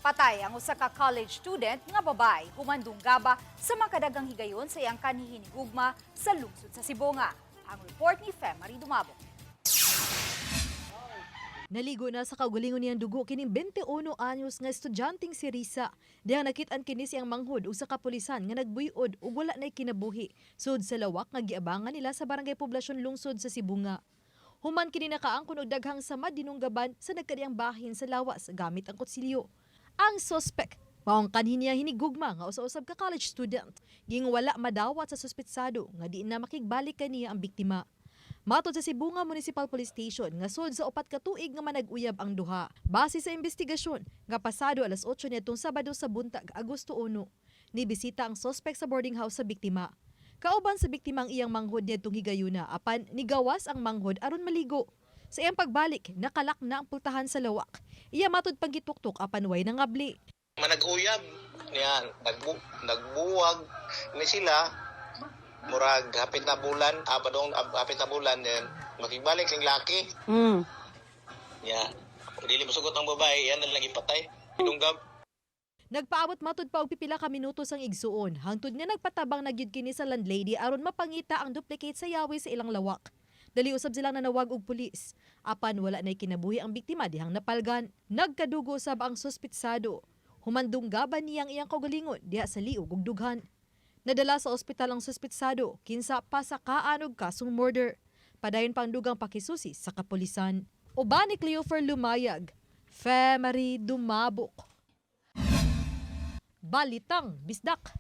Patay ang usa ka college student nga babae human dunggaba sa makadaghang higayon sa iyang kanhi hinigugma sa lungsod sa Sibonga. Ang report ni Femary Dumabok. Naligo na sa kaugalingon niyang dugo kining 21 anyos nga estudyanteng si Risa. Dihang nakit-an kini siyang manghod usa ka pulisan nga nagbuyod ug wala nay kinabuhi sud sa lawak nga giabangan nila sa Barangay Poblasyon, lungsod sa Sibonga. Human kini nakaangkon og daghang samad dinunggaban sa nagkadiang bahin sa lawas gamit ang kutsilyo. Ang suspect mao ang kanhi niya hinigugma nga usa-usab ka college student. Ging wala madawat sa suspetsado nga di na makigbalik kaniya ang biktima. Matod sa Sibonga Municipal Police Station nga sud sa 4 ka tuig nga manag-uyab ang duha. Base sa investigasyon, nga pasado alas 8 niadtong Sabado sa buntag, Agosto 1, nibisita ang suspect sa boarding house sa biktima. Kauban sa biktima ang iyang manghod niadtong higayuna apan nigawas ang manghod aron maligo. Sa iyang pagbalik, naka-lock na ang pultahan sa lawak. Iya matud paggituktok apan way nangabli. Manag-uyab niya, nagbuwag ni sila murag hapit na bulan, padong hapit na bulan, then makigbalik sing laki. Ya, dili mosugot ang babae, yan na lang ipatay. Dunggab. Nagpaabot matud pa og pipila ka minuto sang igsuon hangtod nga nagpatabang na gyud kini sa landlady aron mapangita ang duplicate sa yawi sa ilang lawak. Dali usab silang nanawag og pulis. Apan wala nay kinabuhi ang biktima dihang napalgan. Nagkadugo sab ang suspitsado. Human dunggaban niyang iyang kaugalingon diha sa liog ug dughan. Nadala sa ospital ang suspitsado kinsa pasakaan og kasong murder. Padayon pang dugang pakisusi sa kapulisan. Uban ni Cleofer Lumayag, Femary Dumabok. Balitang Bisdak.